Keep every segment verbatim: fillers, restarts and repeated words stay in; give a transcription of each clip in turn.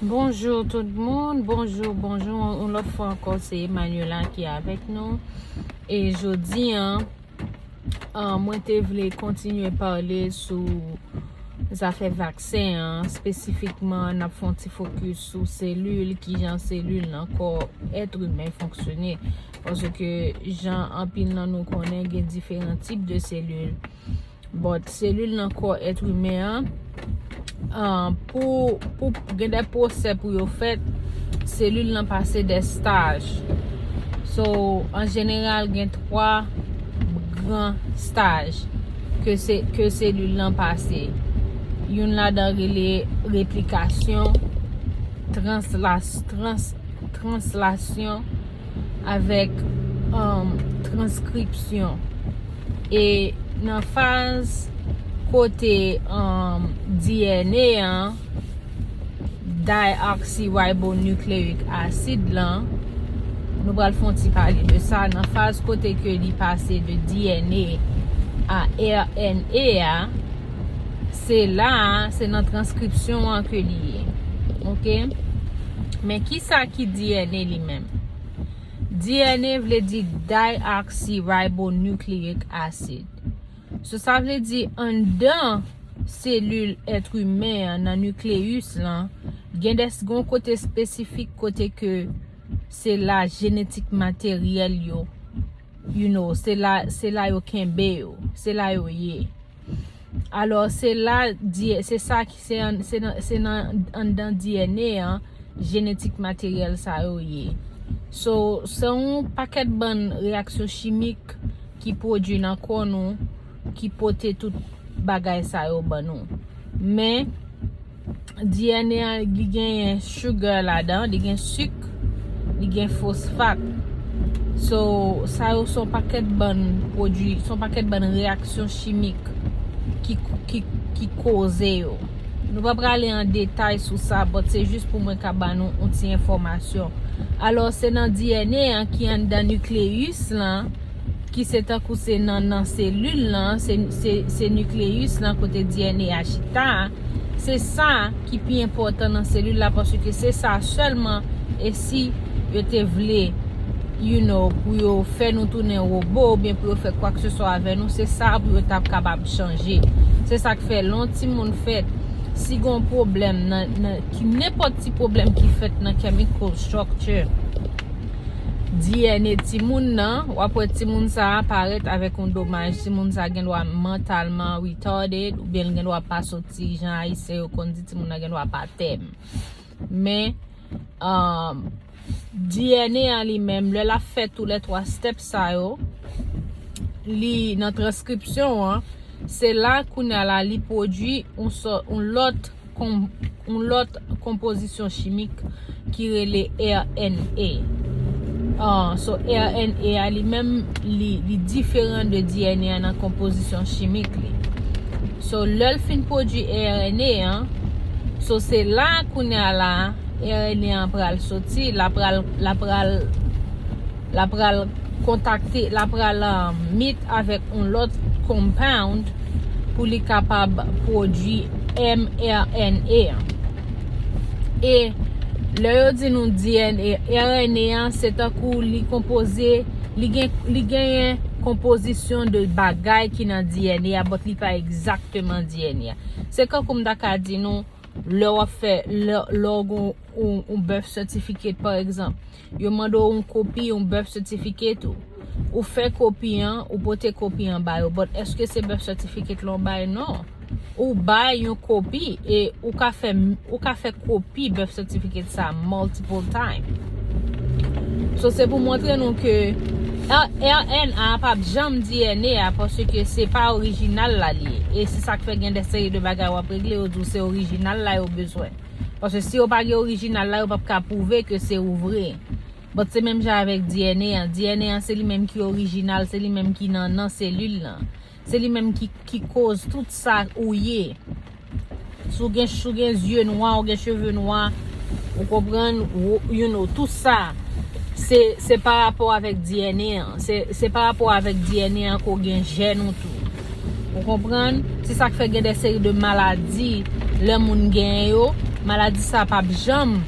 Bonjou tout moun, bonjou, bonjou. Yon lòt fwa ankò, se Emmanuela ki avèk nou. E jodi a, ah, mwen te vle kontinye pale sou zafè vaksen an, espesifikman n ap fè yon ti fokis sou selil, kijan selil nan kò èt imen fonksyone. Paske jan anpil nan nou konnen, gen diferan tip de selil. But selil nan kò èt imen an, ah, pou, pou gen de pwosè pou yo fèt, selil nan pase de staj. So, an jeneral, gen twa gran staj ke se, ke selil nan pase. Youn ladan rele replikasyon, translas-, trans-, translasyon, avèk, um, transkripsyon. E nan faz kote, um, D N A an, deoxyribonucleic acid lan, nou pral fè yon ti pale de sa, nan faz kote ke li pase de D N A a R N A a, se la, se nan transkripsyon an ke li ye. Oke? Men kisa ki D N A li menm? D N A vle di deoxyribonucleic acid. So, sa vle di anndan selil èt imen an, nan nikleyis lan, gen de, gen yon kote espesifik kote ke se la jenetik materyèl yo, you know, se la, se la yo kenbe yo, se la yo ye. Alò, se la, di-, se sa ki, se an-, se nan, se nan, anndan D N A an, jenetik materyèl sa yo ye. So, se yon pakèt bann reyaksyon chimik ki pwodui nan kò nou, ki pote tout bagay sa yo ban nou. Men, D N A an, li genyen sugar ladan, li gen sik, li gen fosfat. So, sa yo se yon pakèt bann pwodui, se yon pakèt bann reyaksyon chimik ki, ki, ki koze yo. Nou pa prale an detay sou sa, but se jis pou mwen ka ba nou yon ti enfòmasyon. Alò, se nan D N A an ki anndan nikleyis lan, ki se tankou se nan, nan selil lan, se, se, se nikleyis lan kote D N A a chita a, se sa ki pi enpòtan nan selil la, paske se sa sèlman, e si yo te vle, you know, pou yo fè nou tounen wobo, oubyen pou yo fè kwakseswa avè nou, se sa pou yo t ap kapab chanje. Se sa k fè lè yon timoun fèt, si gen yon pwoblèm nan, nan, ki nenpòt ti pwoblèm ki fèt nan chemical structure D N A timoun nan, w ap wè timoun sa a parèt avèk yon domaj. Timoun sa a gen dwa mantalman retarded, oubyen l gen dwa pa soti, jan ayisyen yo konn di, timoun nan gen dwa pa tèm. Men, um, D N A an li menm, lè l ap fè tou lè twa step sa yo, li nan transkripsyon an, se la kounye a la li pwodui yon sò-, yon lòt kon-, yon lòt konpozisyon chimik ki rele R N A. Ah, so, R N A a li menm, li, li diferan de D N A a nan konpozisyon chimik li. So, lè l fin pwodui R N A an, so, se la kounye a la, R N A an pral soti, la pral, la pral, la pral kontakte, la pral, um, meet avèk yon lòt compound pou li kapab pwodui M R N A an. E lè yo di nou D N A, R N A an, se tankou li konpoze, li gen, li genyen konpozisyon de bagay ki nan D N A a, but li pa egzakteman D N A a. Se kankou m ta ka di nou, lè w ap fè, lè, lè w gen yon, yon birth certificate, pa egzanp, yo mande w yon kopi yon birth certificate ou. Ou fè kopi an, ou pote kopi an ba yo. But èske se birth certificate lan w bay? Non. Ou bay yon kopi e ou ka fè, ou ka fè kopi birth certificate sa multiple time. So, se pou montre nou ke R-, R N A p ap janm D N A a, paske se pa orijinal la li ye. E se sa k fè gen de seri de bagay w ap regle, yo di w se orijinal la yo bezwen. Paske si yo pa gen orijinal la, yo p ap ka pwouve ke se ou vre. But se menm jan avèk D N A an. D N A an, se li menm ki orijinal, se li menm ki nan, nan selil lan. Se li menm ki, ki koz tout sa ou ye. Si w gen, si w gen zye nwa, ou gen cheve nwa, ou konprann, ou, you know, tout sa, se, se pa rapò avèk D N A an. Se, se pa rapò avèk D N A an ke w gen jèn ou tou. Ou konprann? Se sa k fè gen de seri de maladi, lè moun genyen yo, maladi sa p ap janm,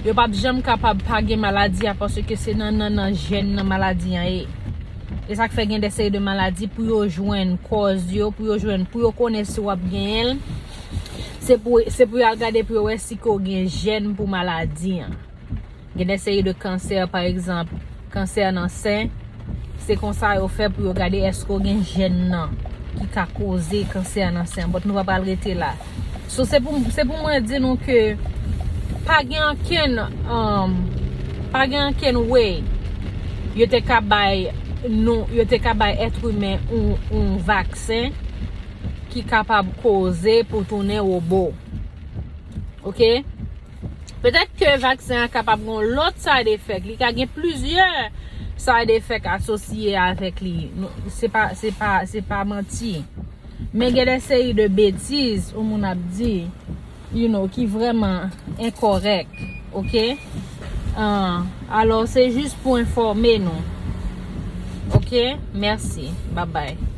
yo p ap janm kapab pa gen maladi a, paske se nan, nan, nan jèn nan maladi an ye. E sa k fè gen de seri de maladi pou yo jwenn kòz yo, pou yo jwenn, pou yo konnen si w ap genyen l. Se pou, se pou y al gade pou yo wè si ke w gen jèn pou maladi an. Gen de seri de kansè, pa egzanp, kansè nan sen. Se konsa yo fè pou yo gade èske w gen jèn nan ki ka koze kansè nan sen. But nou pa pral rete la. So, se pou, se pou mwen di nou ke pa gen ankenn, um, pa gen ankenn way yo te ka bay nou, yo te ka bay èt imen yon, yon vaksen ki kapab koze pou tounen wobo. Oke? Petèt ke vaksen an kapab gen lòt side effect. Li ka gen plizyè side effect asosye avèk li. Nou, se pa, se pa, se pa manti. Men gen de seri de betiz yon moun ap di, you know, ki vrèman enkòrèk. Oke? Ah, alò, se jis pou enfòme nou. Oke? Mèsi. Bye bye.